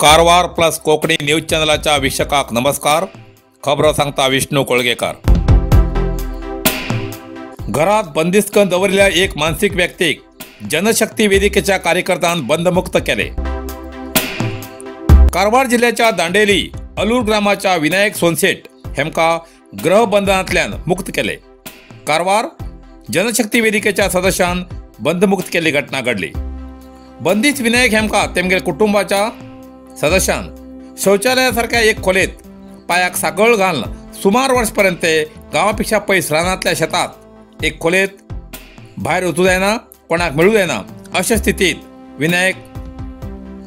Karwar plus Konkani news चॅनलाच्या वीक्षकांक नमस्कार। खबरो सांगता विष्णू कोळगेकर। घरात बंदिस्त करून दवरिल्ल्या एक मानसीक व्यक्तीक जनशक्ती वेदिकेच्या कार्यकर्त्यान बंदमुक्त केले। कारवार जिल्ह्याच्या दांडेली अलूर ग्रामाच्या विनायक सोनसेट हेमका गृहबंधनांतल्यान मुक्त केले। कारवार जनशक्ती वेदिकेच्या सदस्यान बंदमुक्त केल्ली घटना घडली। बंदिस्त विनायक हेमका तेमगेल्या कुटुंबाच्या सदस्यान शौचालयासारख्या एक खोलेत पायाक साकळ घालून सुमार वर्षपर्यंत गांवापेक्षा पयस रानांतल्या शेतात एक खोलेत भायर वचूं जायना, कोणाक मेळूं जायना अशा स्थितीत विनायक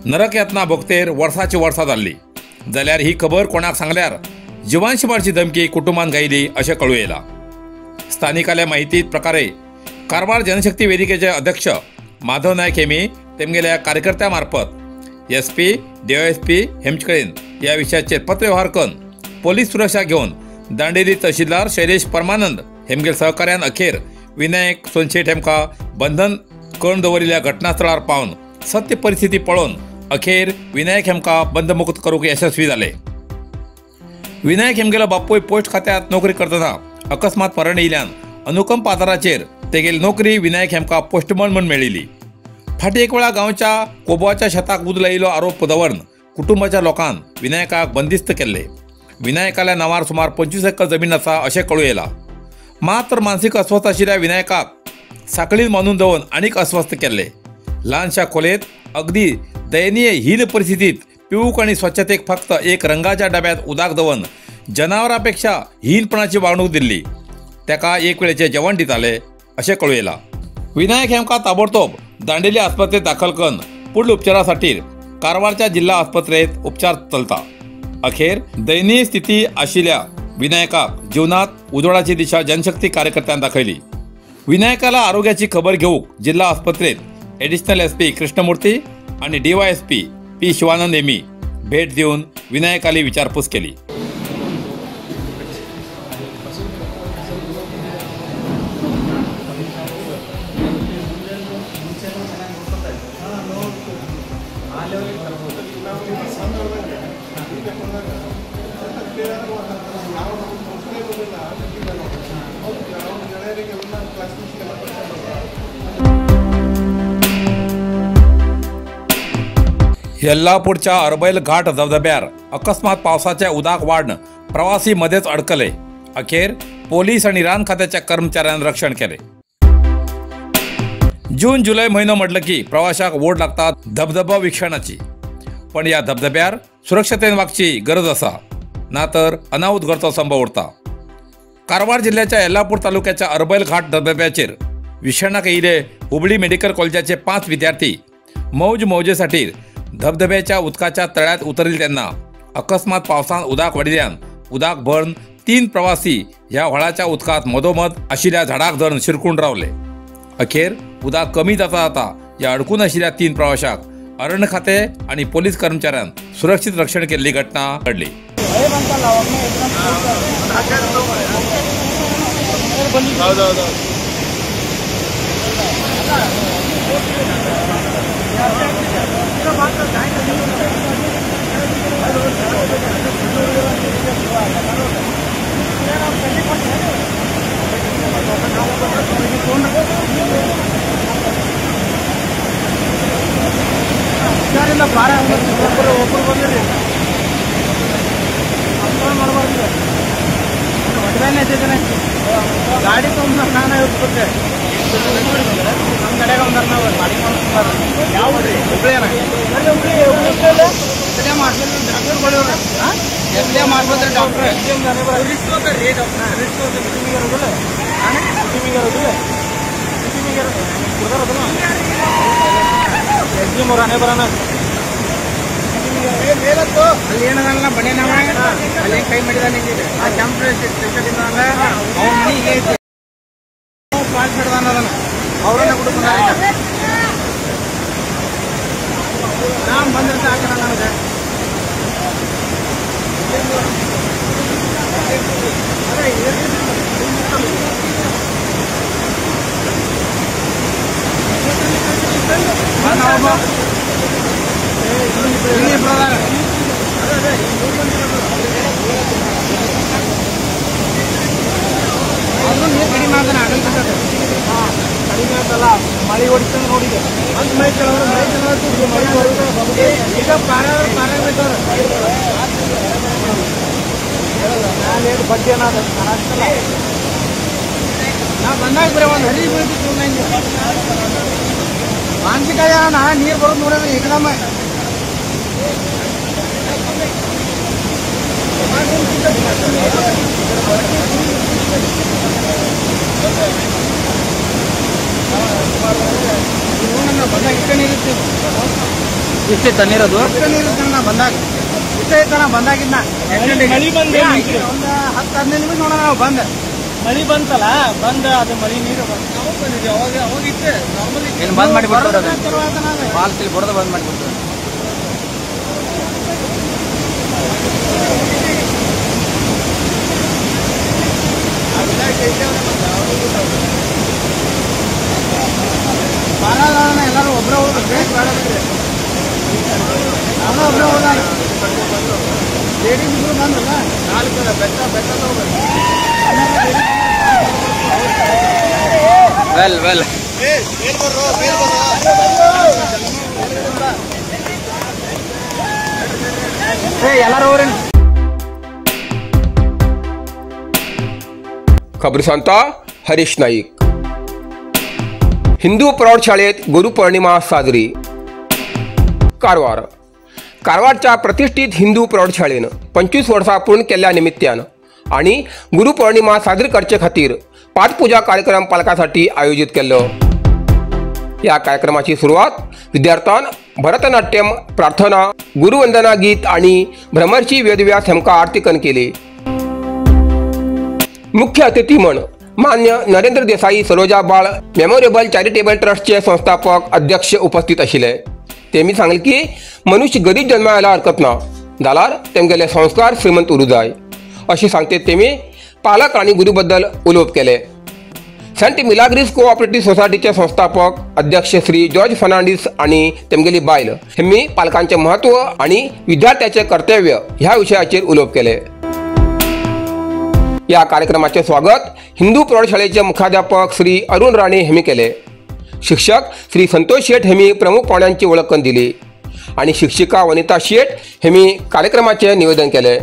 नरक यातना भोगतेर वर्साची वर्सां जाल्ली। जाल्यार ही खबर कोणाक सांगल्यार जिवानशी मारची धमकी कुटुंबान गायली अशें कळूं येयलां। स्थानिकाल्या माहिती प्रकारे कारवार जनशक्ती वेदिकेचे अध्यक्ष माधव नायक हेमी तेमगेल्या कार्यकर्त्या मार्फत एस पी डीवायएसपी हेमचे कडेन ह्या विशयाचेर पत्रव्यवहार करून पोलीस सुरक्षा घेवन दांडेली तहसीलदार शैलेश परमानंद हेमगेल सहकार्यान अखेर विनायक सोनशेट हेमका बंधन करून दवरिल्ल्या घटनास्थळार पावन सत्य परिस्थिती पळोवन अखेर विनायक हेमका बंदमुक्त करूंक यशस्वी जाले। विनायक हेमगेलो बापूय पोस्ट खात्यांत नोकरी करतना अकस्मात मरण येयल्यान अनुकंप आधाराचेर तेगेली नोकरी विनायक हेमका पोस्टमन म्हूण मेळिल्ली। फाटीं एक वेळा गांवच्या कोबवाच्या शेताक उजो लायिल्लो आरोप दवरून कुटुंबाच्या लोकान विनायकाक बंदिस्त केल्ले। विनायकाल्या नांवार सुमार 25 एकर जमीन आसा अशें कळूं येयलां। मात्र मानसीक अस्वस्थ आशिल्ल्या विनायकाक साकळीन बांदून दवरून आनीक अस्वस्थ केल्ले। ल्हानशा खोलेत अगदी दयनीय हीन परिस्थितीत पिवूक आनी स्वच्छतेक फक्त एक रंगाच्या डब्यांत उदक दवरून जनावरां पेक्षा हीनपणाची वागणूक दिल्ली। ताका एक वेळेचें जेवण दिताले अशें कळूं येयलां। विनायक हेमका ताबडतोब दांडेली आस्पत्रेत दाखल करून पुढल्या उपचारासाठी कारवारच्या जिल्हा आस्पत्रेत उपचार चलता। अखेर दयनीय स्थिती आशिल्ल्या विनायकाक जीवनात उजवाडाची दिशा जनशक्ती कार्यकर्त्यान दाखयली। विनायकाला आरोग्याची खबर घेऊक जिल्हा आस्पत्रेत एडिशनल एस पी कृष्णमूर्ती आणि डीवायएसपी पी शिवानंद हेमी भेट देऊन विनायकाली विचारपूस केली। येल्लापूरच्या अरबैल घाट धबधब्यार अकस्मात पावसाच्या उदक वाढण प्रवासी मध्येच अडकले। अखेर पोलीस आणि रान खात्याच्या कर्मचाऱ्यांनी रक्षण केले। जून जुलै महिनो म्हटलं की प्रवाशाक ओढ लागता धबधबा वीक्षणाची, पण या धबधब्यार सुरक्षतेन वागची गरज आसा, ना तर अनाहूत घडचो संभव उरता। कारवार जिल्ह्याच्या येल्लापूर तालुक्याच्या अरबैल घाट धबधब्याचेर वीक्षणाक येयले हुबळी मेडिकल कॉलेजाचे 5 विद्यार्थी मौज मौजेसाठी धबधब्याच्या उदकाच्या तळ्यात उतरले तेन्ना अकस्मात पावसान उदक वाडिल्ल्यान उदक भरून 3 प्रवासी ह्या व्हाळाच्या उदकांत मदोमद आशिल्ल्या झाडाक धरून शिरकून रावले। अखेर उदक कमी जाता जाता ह्या अडकून आशिल्ल्या 3 प्रवाशाक अरण्य खाते आणि पोलीस कर्मचाऱ्यान सुरक्षित रक्षण केल्ली घटना घडली। ಗಾಡಿ ತೊಗೊಂಡ್ರೆ ನಾನು 50 ರೂಪಾಯಿ ನಮ್ಮ ಕಡೆಗೆ ಒಂದರ ನಾವು ಬಾಡಿಗೆ ಯಾವ ಹುಬ್ಳಿಯನ ಡಾಕ್ಟರ್ಗಳು ಎಸ್ ಮಾಡ್ಬೋದ್ರಿ ಡಾಕ್ಟ್ರ್ ರಿಸ್ಕ್ ಹೋಗ್ತಾರೆ ರೀ ಡಾಕ್ಟರ್ ರಿಸ್ಕ್ ಎಸ್ ಜಿ ಮೂರು ಬರೋಣ ಅಲ್ಲಿ ಏನದಲ್ಲ ಬನ್ನಿ ಅಲ್ಲಿ ಕೈ ಮಾಡಿದ ಆ ಕೆಂಪು ಅವ್ನ ಮನಿ ಇಲ್ಲೇ ಐತಿ ಪಾಲ್ ಹಿಡ್ದಾನ ಅದನ್ನ ಅವರನ್ನ ಕುಡ್ಕೊಂಡ ನಾ ಬಂದ್ರೆ ಸಾಕಣ ನನಗೆ. ಈಗ ಪಾರ ಪಾರ ಬಿದ್ದವ್ರು ನಾ ಬಂದಾಗ ಬರೀ ಒಂದು ಹರಿ ಬೀಳ್ತಿತ್ತು ನಂಗೆ. ಮಾನಸಿಕ ನೀರು ಬರೋದು ನೋಡಿದ್ರೆ ಏಕದಮ್ಮ. ಬಂದಾಗ ಇಷ್ಟ ನೀರಿತ್ತು, ಇಷ್ಟಿತ್ತ ನೀರದು? ಇಷ್ಟ ನೀರಿತ್ತು ನಾ ಬಂದಾಗ, ಇಷ್ಟ ಇತ್ತ ನಾ ಬಂದಾಗಿದ್ನ. ಮಳಿ ಬಂದ ಒಂದು 10-15 ನಿಮಿಷ ನೋಡೋಣ ನಾವು ಬಂದ. ಮಳಿ ಬಂತಲ್ಲ, ಬಂದ ಅದು ಮಳಿ ನೀರು ಬಂದಿದ್ವಿ ಅವಾಗ ಅವಾಗ ಇತ್ತೆ ನಾರ್ಮಲ್. ಏನು ಬಂದ್ ಮಾಡಿ ಬಿಡ್ತಾರೆ, ಬಾಲ್ ಬಡದ ಬಂದ್ ಮಾಡಿ ಬಿಡ್ತಾರೆ. ಎಲ್ಲರೂ ಒಬ್ಬರೇ ಹೋಗ್ಬೇಕು, ನಾನು ಒಬ್ಬರೇ ಹೋದ. ಲೇಡೀಸ್ ಇಬ್ರು ಬಂದ್ರಲ್ಲ, ನಾಲ್ಕು ಬೆಟ್ಟ ಬೆಟ್ಟ ತಗೋಬೇಕು. ವೆಲ್ ವೆಲ್ ಎಲ್ಲರೂ ಹೋಗ್ರಿ. खबर सांगता हरीश नाईक. हिंदू प्रौढशाळेत गुरुपौर्णिमा साजरी. कारवार. कारवारच्या प्रतिष्ठित हिंदू प्रौढशाळेन 25 वर्सां पूर्ण केल्ल्या निमित्तान आनी गुरुपौर्णिमा साजरी करचे खातीर पाठपूजा कार्यक्रम पालकांसाठी आयोजित केल्लो. ह्या कार्यक्रमाची सुरवात विद्यार्थ्यान भरतनाट्यम, प्रार्थना, गुरुवंदना गीत आनी भ्रमर्षी वेदव्यास हांकां आरती करून केली. मुख्य अतिथी म्हण मान्य नरेंद्र देसाई सरोजा बाळ मेमोरेबल चॅरिटेबल ट्रस्टचे संस्थापक अध्यक्ष उपस्थित आशिल्ले. तेमी सांगले की मनुष्य गरीब जन्मायला हरकत ना, जाल्यार तेमगेले संस्कार श्रीमंत उरूं जाय अशें सांगते तेमी पालक आनी गुरू बद्दल उलोवप केलें. सेंट मिलाग्रीस कोऑपरेटिव्ह सोसायटीचे संस्थापक अध्यक्ष श्री जॉर्ज फर्नांडीस आनी तेमगेली बायल हेमी पालकांचें म्हत्व आनी विद्यार्थ्याचें कर्तव्य ह्या विशयाचेर उलोवप केलें. या कार्यक्रमाचे स्वागत हिंदू प्रौढशाळेचे मुख्याध्यापक श्री अरुण राणे हेमी केले. शिक्षक श्री संतोष शेठ हेमी प्रमुख पाहुण्यांची वळख करून दिली आणि शिक्षिका वनिता शेठ हेमी कार्यक्रमाचे निवेदन केले.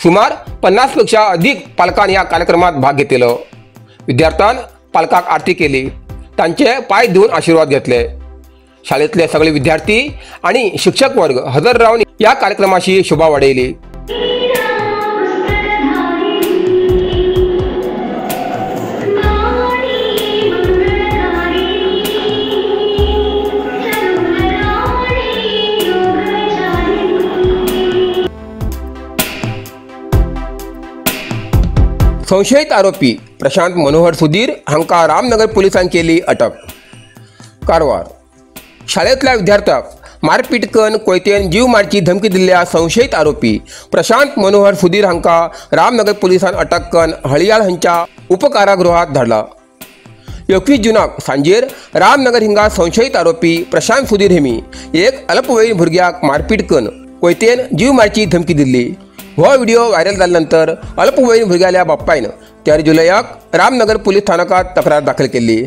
सुमार 50 पेक्षा अधिक पालकांनी या कार्यक्रमात भाग घेतलो. विद्यार्थ्यान पालकांक आरती केली, तांचे पाय धुवन आशीर्वाद घेतले. शाळेतले सगळे विद्यार्थी आणि शिक्षक वर्ग हजर राहून या कार्यक्रमाची शोभा वाढयली. संशयित आरोपी प्रशांत मनोहर सुधीर हांकां रामनगर पुलिसांनी केली अटक. कारवार. शाळेंतल्या विद्यार्थ्याक मारपीट करून कोयतेन जीव मारची धमकी दिल्ल्या संशयित आरोपी प्रशांत मनोहर सुधीर हांकां रामनगर पुलिसान अटक करून हळियाळ हांच्या उपकारागृहात धाडला. 21 जूनाक सांजेर रामनगर हिंगा संशयित आरोपी प्रशांत सुधीर हेमी एक अल्पवयीन भुरग्याक मारपीट करून कोयतेन जीव मारची धमकी दिल्ली. हो व्हिडिओ व्हायरल जाल्या नंतर अल्पवयीन भुरग्याल्या बापायन 13 जुलयाक रामनगर पुलीस स्थानकात तक्रार दाखल केल्ली.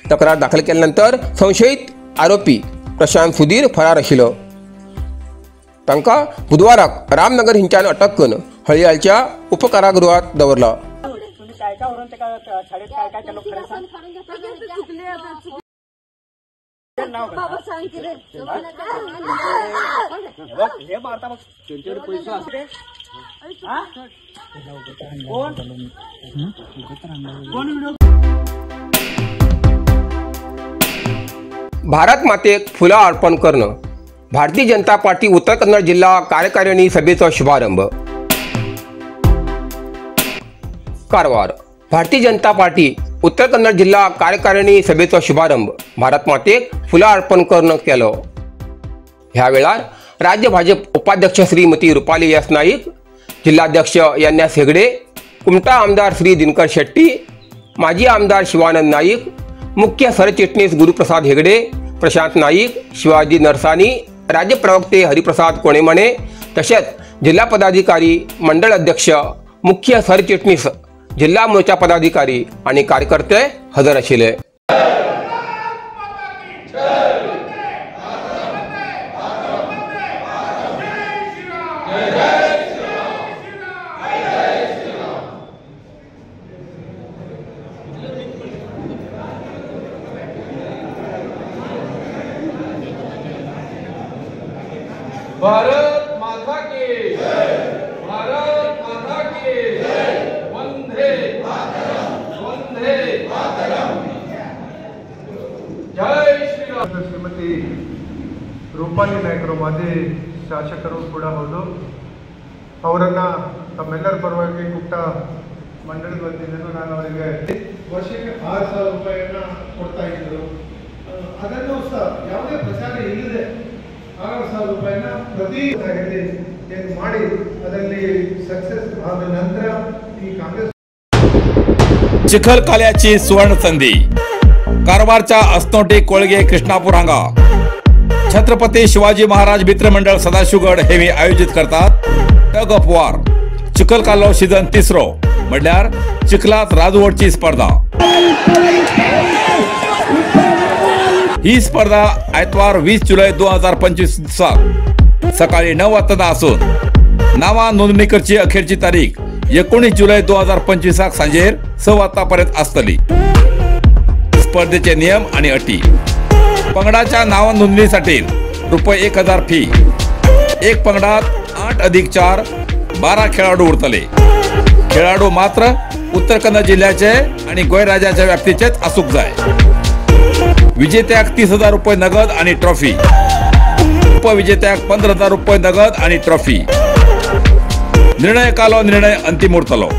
तक्रार दाखल केल्या नंतर संशयित आरोपी प्रशांत सुधीर फरार आशिल्लो. तांकां बुधवाराक रामनगर हिंच्यान अटक करून हळियाळच्या उपकारागृहात दवरला. भारत मातेक फुलां अर्पण करणं भारतीय जनता पार्टी उत्तर कन्नड जिल्हा कार्यकारिणी सभेचो शुभारंभ. कारवार. भारतीय जनता पार्टी उत्तर कन्नड जिल्हा कार्यकारिणी सभेचो शुभारंभ भारत मातेक फुलां अर्पण करून केलो. ह्या वेळार राज्य भाजप उपाध्यक्ष श्रीमती रुपाली एस नाईक, जिल्हाध्यक्ष एन एस हेगडे, कुमटा आमदार श्री दिनकर शेट्टी, माजी आमदार शिवानंद नाईक, मुख्य सरचिटणीस गुरुप्रसाद हेगडे, प्रशांत नाईक, शिवाजी नरसानी, राज्य प्रवक्ते हरिप्रसाद कोणेमणे, तसेच जिल्हा पदाधिकारी, मंडळ अध्यक्ष, मुख्य सरचिटणीस, जिल्हा मोर्चा पदाधिकारी आणि कार्यकर्ते हजर आशिल्ले. भारत माता की जय, भारत माता की जय, वंदे मातरम, वंदे मातरम, ಜೈ ಶ್ರೀರಾಮ್. ಶ್ರೀಮತಿ ರೂಪಾಲಿ ನಾಯಕರು ಮಾಜಿ ಶಾಸಕರು ಕೂಡ ಹೌದು. ಅವರನ್ನು ತಮ್ಮೆಲ್ಲರ ಪರವಾಗಿ ಕುಟ್ಟ ಮಂಡಳಿ ಬಂದಿದ್ದನ್ನು ನಾನು ಅವರಿಗೆ ವರ್ಷಕ್ಕೆ 6,000 ರೂಪಾಯಿಯನ್ನು ಕೊಡ್ತಾ ಇದ್ದರು. ಅದನ್ನು ಸಹ ಯಾವುದೇ ಪ್ರಚಾರ ಇಲ್ಲದೆ 6,000 ರೂಪಾಯಿನ ಪ್ರತಿ ಏನು ಮಾಡಿ ಅದರಲ್ಲಿ ಸಕ್ಸಸ್ ಆದ ನಂತರ ಈ ಕಾಂಗ್ರೆಸ್ चिखलकाल्याची सुवर्ण संधी. कारवारच्या असनोटी कोळगे कृष्णापूर हांगा छत्रपती शिवाजी महाराज मित्रमंडळ सदाशिवगड हे आयोजित करतात टग ऑफ वॉर चिखलकालो सीझन तिसरो म्हणल्यार चिखलात राजवटची स्पर्धा. ही स्पर्धा आयतवार 20 जुलै 2025 दिसा सकाळी 9 वाजता असून नावा नोंदणी करची अखेरची तारीख 19 जुलै 2025 सांजेर 6 वाजतापर्यंत आसतली. स्पर्धेचे नियम आणि अटी. पंगडाच्या नाव नोंदणीसाठी रुपये 1000 फी. एक पंगडात 8 + 4 12 खेळाडू उरतले. खेळाडू मात्र उत्तर कन्नड जिल्ह्याचे आणि गोंय राज्याच्या व्याप्तीचेच आसूंक जाय. विजेत्याक 30,000 रुपये नगद आणि ट्रॉफी, उपविजेत्याक 15,000 रुपये नगद आणि ट्रॉफी. निर्णयकालो निर्णय अंतिम उरतलो.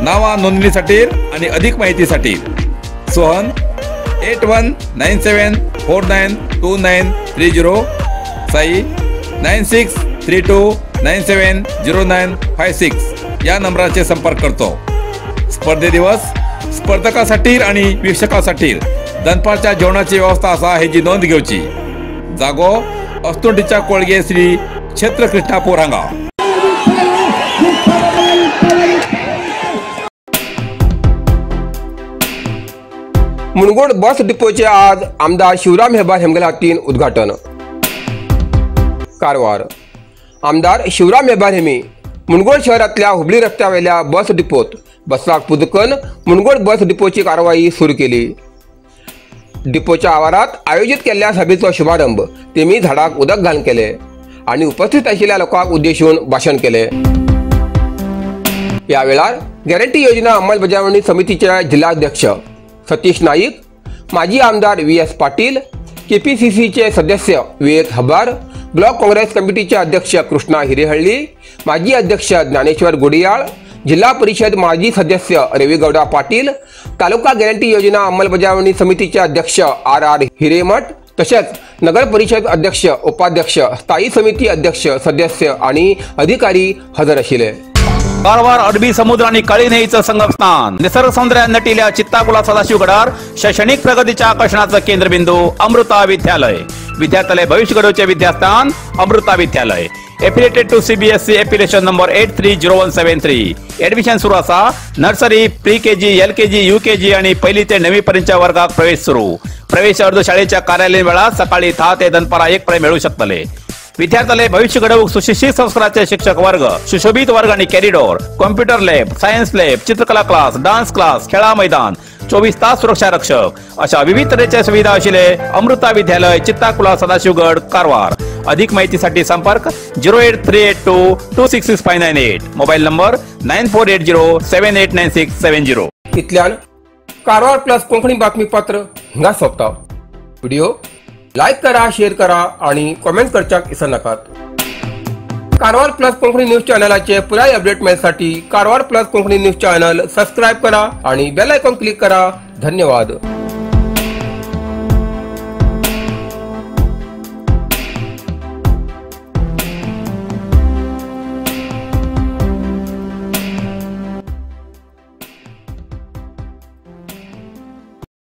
नावा नोंदणीसाठी आणि अधिक माहितीसाठी सोहन 8197492930, साई 9632970956 या नंबराचे संपर्क करतो. स्पर्धे दिवस स्पर्धकासाठी आणि वीक्षकासाठी दनपारच्या जेवणाची व्यवस्था आसा हेची नोंद घेवची. जागो अस्तोटीच्या कोळगे श्री क्षेत्र कृष्णापूर हांगा. मुणगोड बस डिपोचे आज आमदार शिवराम हेब्बार हेमगेल्या हातीन उद्घाटन. कारवार आमदार शिवराम हेब्बार हेमी मुणगोड शहरांतल्या हुबळी रस्त्यावेल्या बस डिपोत बसाक पुदकन मुणगोड बस डिपोची कारवाई सुरू केली. डिपोच्या आवारात आयोजित केल्ल्या सभेचो शुभारंभ तेमी झाडाक उदक घालून केले आणि उपस्थित आशिल्ल्या लोकांक उद्देशून भाशण केले. ह्या वेळार गॅरंटी योजना अंमलबजावणी समितीचे जिल्हाध्यक्ष सतीश नाईक, माजी आमदार व्ही.एस. पाटील, केपीसीसीचे सदस्य विवेक हब्बार, ब्लॉक काँग्रेस कमिटीचे अध्यक्ष कृष्णा हिरेहळ्ळी, माजी अध्यक्ष ज्ञानेश्वर गुडियाळ, जिल्हा परिषद माजी सदस्य रविगौडा पाटील, तालुका गॅरंटी योजना अंमलबजावणी समितीचे अध्यक्ष आर.आर. हिरेमठ, तसेच नगर परिषद अध्यक्ष, उपाध्यक्ष, स्थायी समिती अध्यक्ष, सदस्य आणि अधिकारी हजर आशिल्ले. कारवार अरबी समुद्र आणि काळी न्हंयेचं संगमस्थान, निसर्ग सौंदर्यान नटिल्या चित्ताकुला सदाशिवगडार शैक्षणिक प्रगतीच्या आकर्षणाचं केंद्रबिंदू अमृता विद्यालय. विद्यार्थ्यालय भविष्य घडवचे विद्यास्थान Amrita Vidyalaya. Affiliated to CBSE affiliation number 830173. Admission सुरू आसा. Nursery, pre KG, LKG, UKG आणि पहिली ते 9वी पर्यंतच्या वर्गात प्रवेश सुरू. प्रवेश अर्ज शाळेच्या कार्यालयीन वेळात सकाळी 10 ते दनपारा 1 पर्यंत मिळू शकतले. विद्यार्थ्यालय भविष्य घडवूक सुशिक्षित संस्काराचे शिक्षक वर्ग, सुशोभित वर्ग आणि corridor, computer lab, science lab, चित्रकला क्लास, डान्स क्लास, खेळा मैदान, 24 तास सुरक्षा रक्षक अशा विविध तऱ्हेच्या सुविधा आशिल्ले अमृता विद्यालय, चित्ताकुला, सदाशिवगड, कारवार. अधिक माहितीसाठी संपर्क 08382 266598, मोबाईल नंबर 9480789670. इतल्यान कारवार प्लस कोंकणी बातमीपत्र हिंगा सोंपता. व्हिडिओ लायक करा, शेअर करा आणि कॉमेंट करच्याक विसरनाकात. कारवार प्लस कोंकणी न्यूज चॅनलाचे पुराय update मेळसाठी Karwar plus Konkani news channel subscribe करा आणि बेल आयकॉन क्लिक करा. धन्यवाद.